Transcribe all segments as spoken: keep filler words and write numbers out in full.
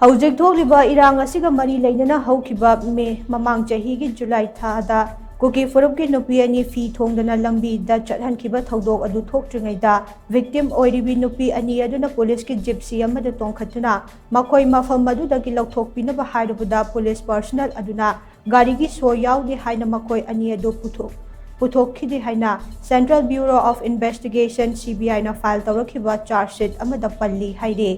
ꯍꯧꯖꯤꯛ ꯊꯣꯛꯂꯤꯕ ꯏꯔꯥꯡ ꯑꯁꯤꯒ ꯃꯔꯤ ꯂꯩꯅꯅ ꯍꯧꯈꯤꯕ ꯃꯦ ꯃꯃꯥꯡ ꯆꯍꯤꯒꯤ ꯖꯨꯂꯥꯏ ꯊꯥꯗ ꯀꯨꯀꯤ ꯐꯨꯔꯨꯞꯀꯤ ꯅꯨꯄꯤ ꯑꯅꯤ ꯐꯤ ꯊꯣꯡꯗꯅ ꯂꯝꯕꯤꯗ ꯆꯠꯍꯟꯈꯤꯕ ꯊꯧꯗꯣꯛ ꯑꯗꯨ ꯊꯣꯛꯇ꯭ꯔꯤꯉꯩꯗ, ꯚꯤꯛꯇꯤꯝ ꯑꯣꯏꯔꯤꯕꯤ ꯅꯨꯄꯤ ꯑꯅꯤ ꯑꯗꯨꯅ ꯄꯨꯂꯤꯁꯀꯤ ꯖꯤꯞꯁꯤ ꯑꯃꯗ ꯇꯣꯡꯈꯠꯇꯨꯅ ꯃꯈꯣꯏ ꯃꯐꯝ ꯑꯗꯨꯗꯒꯤ ꯂꯧꯊꯣꯛꯄꯤꯅꯕ ꯍꯥꯏꯔꯨꯕꯗ, ꯄꯨꯂꯤꯁ ꯄꯥꯔꯁꯣꯅꯦꯜ ꯑꯗꯨꯅ ꯒꯥꯔꯤꯒꯤ ꯁꯣ ꯌꯥꯎꯗꯦ ꯍꯥꯏꯅ ꯃꯈꯣꯏ ꯑꯅꯤ ꯑꯗꯨ ꯄꯨꯊꯣꯛ-, ꯄꯨꯊꯣꯛꯈꯤꯗꯦ ꯍꯥꯏꯅ Central Bureau of Investigation, C B I ꯅ ꯐꯥꯏꯜ ꯇꯧꯔꯛꯈꯤꯕ ꯆꯥꯔꯖ ꯁꯤꯠ ꯑꯃꯗ ꯄꯜꯂꯤ ꯍꯥꯏꯔꯤ꯫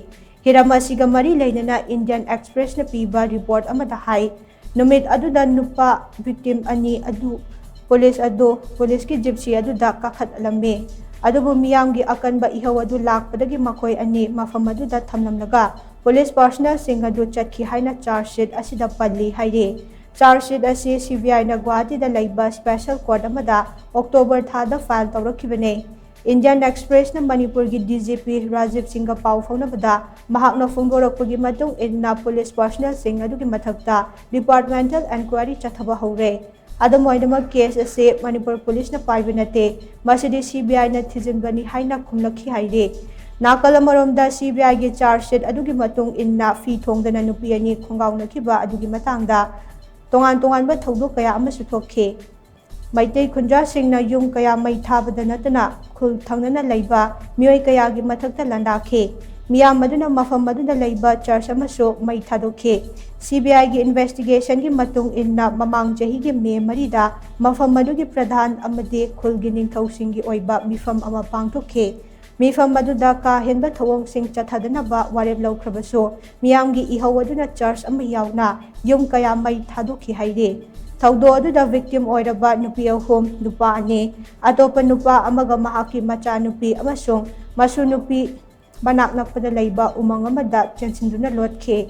ꯍꯤꯔꯝ ꯑꯁꯤꯒ ꯃꯔꯤ ꯂꯩꯅꯅ Indian Express ꯅ ꯄꯤꯕ ꯔꯤꯄꯣꯔꯠ ꯑꯃꯗ ꯍꯥꯏ, ꯅꯨꯃꯤꯠ ꯑꯗꯨꯗ ꯅꯨꯄꯥ ꯚꯤꯛꯇꯤꯝ ꯑꯅꯤ ꯑꯗꯨ ꯄꯨꯂꯤꯁ ꯑꯗꯨ ꯄꯨꯂꯤꯁꯀꯤ ꯖꯤꯞꯁꯤ ꯑꯗꯨꯗ ꯀꯥꯈꯠꯂꯝꯃꯤ꯫ ꯑꯗꯨꯕꯨ ꯃꯤꯌꯥꯝꯒꯤ ꯑꯀꯟꯕ ꯏꯍꯧ ꯑꯗꯨ ꯂꯥꯛꯄꯗꯒꯤ ꯃꯈꯣꯏ ꯑꯅꯤ ꯃꯐꯝ ꯑꯗꯨꯗ ꯊꯝꯂꯝꯂꯒ ꯄꯨꯂꯤꯁ ꯄꯥꯔꯁꯣꯅꯦꯜꯁꯤꯡ ꯑꯗꯨ ꯆꯠꯈꯤ ꯍꯥꯏꯅ ꯆꯥꯔꯖ ꯁꯤꯠ ꯑꯁꯤꯗ ꯄꯜꯂꯤ ꯍꯥꯏꯔꯤ꯫ ꯆꯥꯔꯖ ꯁꯤꯠ ꯑꯁꯤ C B I ꯅ ꯒꯨꯋꯥꯍꯥꯇꯤꯗ ꯂꯩꯕ ꯁ꯭ꯄꯦꯁꯦꯜ ꯀꯣꯔꯠ ꯑꯃꯗ ꯑꯣꯛꯇꯣꯕꯔ ꯊꯥꯗ ꯐꯥꯏꯜ ꯇꯧꯔꯛꯈꯤꯕꯅꯤ꯫ Indian Express ꯅ ꯃꯅꯤꯄꯨꯔꯒꯤ D G P ꯔꯥꯖꯤꯕ ꯁꯤꯡꯒ ꯄꯥꯎ ꯐꯥꯎꯅꯕꯗ ꯃꯍꯥꯛꯅ ꯐꯣꯡꯗꯣꯔꯛꯄꯒꯤ ꯃꯇꯨꯡ ꯏꯟꯅ ꯄꯨꯂꯤꯁ ꯄꯥꯔꯁꯣꯅꯦꯜꯁꯤꯡ ꯑꯗꯨꯒꯤ ꯃꯊꯛꯇ ꯗꯤꯄꯥꯔꯠꯃꯦꯟꯇꯦꯜ ꯏꯟꯀ꯭ꯋꯥꯏꯔꯤ ꯆꯠꯊꯕ ꯍꯧꯔꯦ꯫ ꯑꯗꯨꯝ ꯑꯣꯏꯅꯃꯛ, ꯀꯦꯁ ꯑꯁꯤ ꯃꯅꯤꯄꯨꯔ ꯄꯨꯂꯤꯁꯅ ꯄꯥꯏꯕ ꯅꯠꯇꯦ, ꯃꯁꯤꯗꯤ C B I ꯅ ꯊꯤꯖꯤꯟꯕꯅꯤ ꯍꯥꯏꯅ ꯈꯨꯝꯂꯛꯈꯤ ꯍꯥꯏꯔꯤ꯫ ꯅꯥꯀꯜ ꯑꯃꯔꯣꯝꯗ, C B I ꯒꯤ ꯆꯥꯔꯖ ꯁꯤꯠ ꯑꯗꯨꯒꯤ ꯃꯇꯨꯡ ꯏꯟꯅ ꯐꯤ ꯊꯣꯡꯗꯅ ꯅꯨꯄꯤ ꯑꯅꯤ ꯈꯣꯡꯒꯥꯎꯅꯈꯤꯕ ꯑꯗꯨꯒꯤ ꯃꯇꯥꯡꯗ ꯇꯣꯉꯥꯟ ꯇꯣꯉꯥꯟꯕ ꯊꯧꯗꯣꯛ ꯀꯌꯥ ꯑꯃꯁꯨ ꯊꯣꯛꯈꯤ꯫ ꯃꯩꯇꯩ ꯈꯨꯟꯖꯥꯁꯤꯡꯅ ꯌꯨꯝ ꯀꯌꯥ ꯃꯩ ꯊꯥꯕꯗ ꯅꯠꯇꯅ ꯈꯨꯜ ꯊꯪꯅꯅ ꯂꯩꯕ ꯃꯤꯑꯣꯏ ꯀꯌꯥꯒꯤ ꯃꯊꯛꯇ ꯂꯥꯟꯗꯥꯈꯤ꯫ ꯃꯤꯌꯥꯝ ꯑꯗꯨꯅ ꯃꯐꯝ ꯑꯗꯨꯗ ꯂꯩꯕ ꯆꯔꯆ ꯑꯃꯁꯨ ꯃꯩ ꯊꯥꯗꯣꯛꯈꯤ꯫ C B I ꯒꯤ ꯏꯟꯚꯦꯁꯇꯤꯒꯦꯁꯟꯒꯤ ꯃꯇꯨꯡ ꯏꯟꯅ, ꯃꯃꯥꯡ ꯆꯍꯤꯒꯤ ꯃꯦ ꯃꯔꯤꯗ ꯃꯐꯝ ꯑꯗꯨꯒꯤ ꯄ꯭ꯔꯙꯥꯟ ꯑꯃꯗꯤ ꯈꯨꯜꯒꯤ ꯅꯤꯡꯊꯧꯁꯤꯡꯒꯤ ꯑꯣꯏꯕ ꯃꯤꯐꯝ ꯑꯃ ꯄꯥꯡꯊꯣꯛꯈꯤ꯫ ꯃꯤꯐꯝ ꯑꯗꯨꯗ ꯀꯥ ꯍꯦꯟꯕ ꯊꯧꯑꯣꯡꯁꯤꯡ ꯆꯠꯊꯗꯅꯕ ꯋꯥꯔꯦꯞ ꯂꯧꯈ꯭ꯔꯕꯁꯨ, ꯃꯤꯌꯥꯝꯒꯤ ꯏꯍꯧ ꯑꯗꯨꯅ ꯆꯔꯆ ꯑꯃ ꯌꯥꯎꯅ ꯌꯨꯝ ꯀꯌꯥ ꯃꯩ ꯊꯥꯗꯣꯛꯈꯤ ꯍꯥꯏꯔꯤ꯫ ꯊꯧꯗꯣꯛ ꯑꯗꯨꯗ ꯚꯤꯛꯇꯤꯝ ꯑꯣꯏꯔꯕ ꯅꯨꯄꯤ ꯑꯍꯨꯝ, ꯅꯨꯄꯥ ꯑꯅꯤ, ꯑꯇꯣꯞꯄ ꯅꯨꯄꯥ ꯑꯃꯒ ꯃꯍꯥꯛꯀꯤ ꯃꯆꯥꯅꯨꯄꯤ ꯑꯃꯁꯨꯡ ꯃꯁꯨ ꯅꯨꯄꯤ ꯃꯅꯥꯛ ꯅꯛꯄꯗ ꯂꯩꯕ ꯎꯃꯪ ꯑꯃꯗ ꯆꯦꯟꯁꯤꯟꯗꯨꯅ ꯂꯣꯠꯈꯤ꯫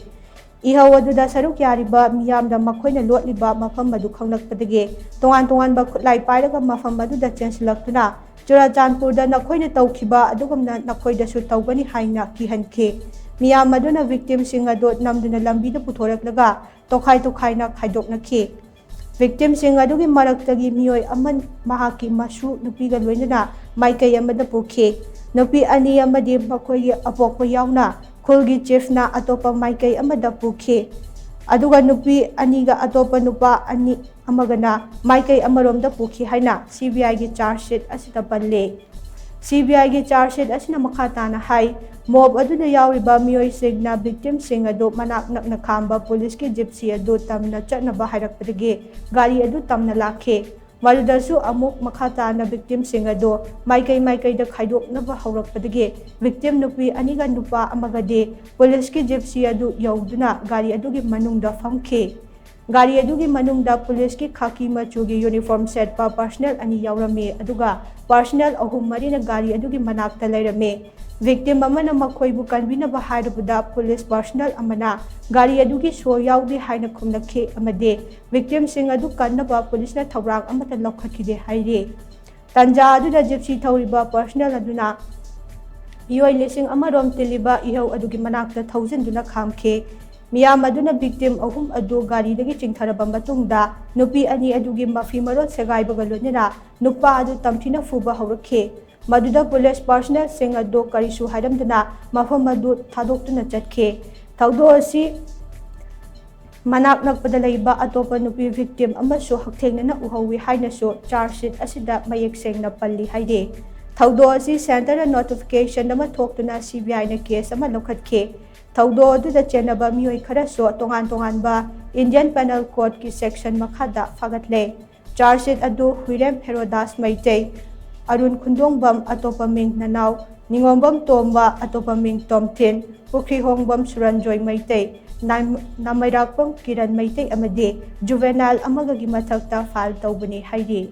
ꯏꯍꯧ ꯑꯗꯨꯗ ꯁꯔꯨꯛ ꯌꯥꯔꯤꯕ ꯃꯤꯌꯥꯝꯗ ꯃꯈꯣꯏꯅ ꯂꯣꯠꯂꯤꯕ ꯃꯐꯝ ꯑꯗꯨ ꯈꯪꯂꯛꯄꯗꯒꯤ ꯇꯣꯉꯥꯟ ꯇꯣꯉꯥꯟꯕ ꯈꯨꯠꯂꯥꯏ ꯄꯥꯏꯔꯒ ꯃꯐꯝ ꯑꯗꯨꯗ ꯆꯦꯟꯁꯤꯜꯂꯛꯇꯨꯅ ꯆꯨꯔꯥꯆꯥꯟꯄꯨꯔꯗ ꯅꯈꯣꯏꯅ ꯇꯧꯈꯤꯕ ꯑꯗꯨꯒꯨꯝꯅ ꯅꯈꯣꯏꯗꯁꯨ ꯇꯧꯒꯅꯤ ꯍꯥꯏꯅ ꯀꯤꯍꯟꯈꯤ꯫ ꯃꯤꯌꯥꯝ ꯑꯗꯨꯅ ꯚꯤꯛꯇꯤꯝꯁꯤꯡ ꯑꯗꯨ ꯅꯝꯗꯨꯅ ꯂꯝꯕꯤꯗ ꯄꯨꯊꯣꯔꯛꯂꯒ ꯇꯣꯈꯥꯏ ꯇꯣꯈꯥꯏꯅ ꯈꯥꯏꯗꯣꯛꯅꯈꯤ꯫ ꯚꯤꯛꯇꯤꯝꯁꯤꯡ ꯑꯗꯨꯒꯤ ꯃꯔꯛꯇꯒꯤ ꯃꯤꯑꯣꯏ ꯑꯃ ꯃꯍꯥꯛꯀꯤ ꯃꯁꯨ ꯅꯨꯄꯤꯒ ꯂꯣꯏꯅꯅ ꯃꯥꯏꯀꯩ ꯑꯃꯗ ꯄꯨꯈꯤ꯫ ꯅꯨꯄꯤ ꯑꯅꯤ ꯑꯃꯗꯤ ꯃꯈꯣꯏꯒꯤ ꯑꯄꯣꯛꯄ ꯌꯥꯎꯅ ꯁ꯭ꯀꯨꯜꯒꯤ ꯆꯤꯐꯅ ꯑꯇꯣꯞꯄ ꯃꯥꯏꯀꯩ ꯑꯃꯗ ꯄꯨꯈꯤ, ꯑꯗꯨꯒ ꯅꯨꯄꯤ ꯑꯅꯤꯒ ꯑꯇꯣꯞꯄ ꯅꯨꯄꯥ ꯑꯅꯤ ꯑꯃꯒꯅ ꯃꯥꯏꯀꯩ ꯑꯃꯔꯣꯝꯗ ꯄꯨꯈꯤ ꯍꯥꯏꯅ ꯁꯤ ꯕꯤ ꯑꯥꯏꯒꯤ ꯆꯥꯔꯖ ꯁꯤꯠ ꯑꯁꯤꯗ ꯄꯜꯂꯤ꯫ ꯁꯤ ꯕꯤ ꯑꯥꯏꯒꯤ ꯆꯥꯔꯖ ꯁꯤꯠ ꯑꯁꯤꯅ ꯃꯈꯥ ꯇꯥꯅ ꯍꯥꯏ, ꯃꯣꯕ ꯑꯗꯨꯗ ꯌꯥꯎꯔꯤꯕ ꯃꯤꯑꯣꯏꯁꯤꯡꯅ ꯚꯤꯛꯇꯤꯝꯁꯤꯡ ꯑꯗꯨ ꯃꯅꯥꯛ ꯅꯛꯅ ꯈꯥꯝꯕ ꯄꯨꯂꯤꯁꯀꯤ ꯖꯤꯞꯁꯤ ꯑꯗꯨ ꯇꯝꯅ ꯆꯠꯅꯕ ꯍꯥꯏꯔꯛꯄꯗꯒꯤ ꯒꯥꯔꯤ ꯑꯗꯨ ꯇꯝꯅ ꯂꯥꯛꯈꯤ꯫ ꯃꯗꯨꯗꯁꯨ ꯑꯃꯨꯛ ꯃꯈꯥ ꯇꯥꯅ ꯚꯤꯛꯇꯤꯝꯁꯤꯡ ꯑꯗꯨ ꯃꯥꯏꯀꯩ ꯃꯥꯏꯀꯩꯗ ꯈꯥꯏꯗꯣꯛꯅꯕ ꯍꯧꯔꯛꯄꯗꯒꯤ ꯚꯤꯛꯇꯤꯝ ꯅꯨꯄꯤ ꯑꯅꯤꯒ ꯅꯨꯄꯥ ꯑꯃꯒꯗꯤ ꯄꯨꯂꯤꯁꯀꯤ ꯖꯤꯞꯁꯤ ꯑꯗꯨ ꯌꯧꯗꯨꯅ ꯒꯥꯔꯤ ꯑꯗꯨꯒꯤ ꯃꯅꯨꯡꯗ ꯐꯝꯈꯤ꯫ ꯒꯥꯔꯤ ꯑꯗꯨꯒꯤ ꯃꯅꯨꯡꯗ ꯄꯨꯂꯤꯁꯀꯤ ꯈꯥꯀꯤ ꯃꯆꯨꯒꯤ ꯌꯨꯅꯤꯐꯣꯔꯝ ꯁꯦꯠꯄ ꯄꯥꯔꯁꯅꯦꯜ ꯑꯅꯤ ꯌꯥꯎꯔꯝꯃꯤ, ꯑꯗꯨꯒ ꯄꯥꯔꯁꯅꯦꯜ ꯑꯍꯨꯝ ꯃꯔꯤꯅ ꯒꯥꯔꯤ ꯑꯗꯨꯒꯤ ꯃꯅꯥꯛꯇ ꯂꯩꯔꯝꯃꯤ꯫ ꯚꯤꯛꯇꯤꯝ ꯑꯃꯅ ꯃꯈꯣꯏꯕꯨ ꯀꯟꯕꯤꯅꯕ ꯍꯥꯏꯔꯕꯗ ꯄꯨꯂꯤꯁ ꯄꯥꯔꯁꯅꯦꯜ ꯑꯃꯅ ꯒꯥꯔꯤ ꯑꯗꯨꯒꯤ ꯁꯣ ꯌꯥꯎꯗꯦ ꯍꯥꯏꯅ ꯈꯨꯝꯂꯛꯈꯤ ꯑꯃꯗꯤ ꯚꯤꯛꯇꯤꯝꯁꯤꯡ ꯑꯗꯨ ꯀꯟꯅꯕ ꯄꯨꯂꯤꯁꯅ ꯊꯧꯔꯥꯡ ꯑꯃꯠꯇ ꯂꯧꯈꯠꯈꯤꯗꯦ ꯍꯥꯏꯔꯤ꯫ ꯇꯥꯟꯖꯥ ꯑꯗꯨꯗ ꯖꯤꯞꯁꯤ ꯊꯧꯔꯤꯕ ꯄꯥꯔꯁꯅꯦꯜ ꯑꯗꯨꯅ ꯃꯤꯑꯣꯏ ꯂꯤꯁꯤꯡ ꯑꯃꯔꯣꯝ ꯇꯤꯜꯂꯤꯕ ꯏꯍꯧ ꯑꯗꯨꯒꯤ ꯃꯅꯥꯛꯇ ꯊꯧꯖꯤꯟꯗꯨꯅ ꯈꯥꯝꯈꯤ꯫ ꯃꯤꯌꯥꯝ ꯑꯗꯨꯅ ꯚꯤꯛꯇꯤꯝ ꯑꯍꯨꯝ ꯑꯗꯨ ꯒꯥꯔꯤꯗꯒꯤ ꯆꯤꯡꯊꯔꯕ ꯃꯇꯨꯡꯗ ꯅꯨꯄꯤ ꯑꯅꯤ ꯑꯗꯨꯒꯤ ꯃꯐꯤ ꯃꯔꯣꯜ ꯁꯦꯒꯥꯏꯕꯒ ꯂꯣꯏꯅꯅ ꯅꯨꯄꯥ ꯑꯗꯨ ꯇꯝꯊꯤꯅ ꯐꯨꯕ ꯍꯧꯔꯛꯈꯤ꯫ ꯃꯗꯨꯗ ꯄꯨꯂꯤꯁ ꯄꯥꯔꯁꯅꯦꯜꯁꯤꯡ ꯑꯗꯨ ꯀꯔꯤꯁꯨ ꯍꯥꯏꯔꯝꯗꯅ ꯃꯐꯝ ꯑꯗꯨ ꯊꯥꯗꯣꯛꯇꯨꯅ ꯆꯠꯈꯤ꯫ ꯊꯧꯗꯣꯛ ꯑꯁꯤ ꯃꯅꯥꯛ ꯅꯛꯄꯗ ꯂꯩꯕ ꯑꯇꯣꯞꯄ ꯅꯨꯄꯤ ꯚꯤꯛꯇꯤꯝ ꯑꯃꯁꯨ ꯍꯛꯊꯦꯡꯅꯅ ꯎꯍꯧꯏ ꯍꯥꯏꯅꯁꯨ ꯆꯥꯔꯖ ꯁꯤꯠ ꯑꯁꯤꯗ ꯃꯌꯦꯛ ꯁꯦꯡꯅ ꯄꯜꯂꯤ ꯍꯥꯏꯔꯤ꯫ ꯊꯧꯗꯣꯛ ꯑꯁꯤ ꯁꯦꯟꯇꯔꯗ ꯅꯣꯇꯤꯐꯤꯀꯦꯁꯟ ꯑꯃ ꯊꯣꯛꯇꯨꯅ ꯁꯤ ꯕꯤ ꯑꯥꯏꯅ ꯀꯦꯁ ꯑꯃ ꯂꯧꯈꯠꯈꯤ꯫ ꯊꯧꯗꯣꯛ ꯑꯗꯨꯗ ꯆꯦꯟꯅꯕ ꯃꯤꯑꯣꯏ ꯈꯔꯁꯨ ꯇꯣꯉꯥꯟ ꯇꯣꯉꯥꯟꯕ ꯏꯟꯗꯤꯌꯟ ꯄꯦꯅꯦꯜ ꯀꯣꯗꯀꯤ ꯁꯦꯛꯁꯟ ꯃꯈꯥꯗ ꯐꯥꯒꯠꯂꯦ꯫ ꯆꯥꯔꯖ ꯁꯤꯠ ꯑꯗꯨ ꯍꯨꯏꯔꯦꯝ ꯍꯦꯔꯣꯗꯥꯁ ꯃꯩꯇꯩ, ꯑꯔꯨꯟ ꯈꯨꯟꯗꯣꯡꯕꯝ ꯑꯇꯣꯞꯄ ꯃꯤꯡ ꯅꯅꯥꯎ, ꯅꯤꯉꯣꯝꯕꯝ ꯇꯣꯝꯕ ꯑꯇꯣꯞꯄ ꯃꯤꯡ ꯇꯣꯝꯊꯤꯟ, ꯄꯨꯈ꯭ꯔꯤꯍꯣꯡꯕꯝ ꯁꯨꯔꯟꯖꯣꯏ ꯃꯩꯇꯩ, ꯅꯥꯏ-, ꯅꯥꯃꯩꯔꯥꯛꯄꯝ ꯀꯤꯔꯟ ꯃꯩꯇꯩ ꯑꯃꯗꯤ ꯖꯨꯚꯦꯅꯥꯏꯜ ꯑꯃꯒꯒꯤ ꯃꯊꯛꯇ ꯐꯥꯏꯜ ꯇꯧꯕꯅꯤ ꯍꯥꯏꯔꯤ꯫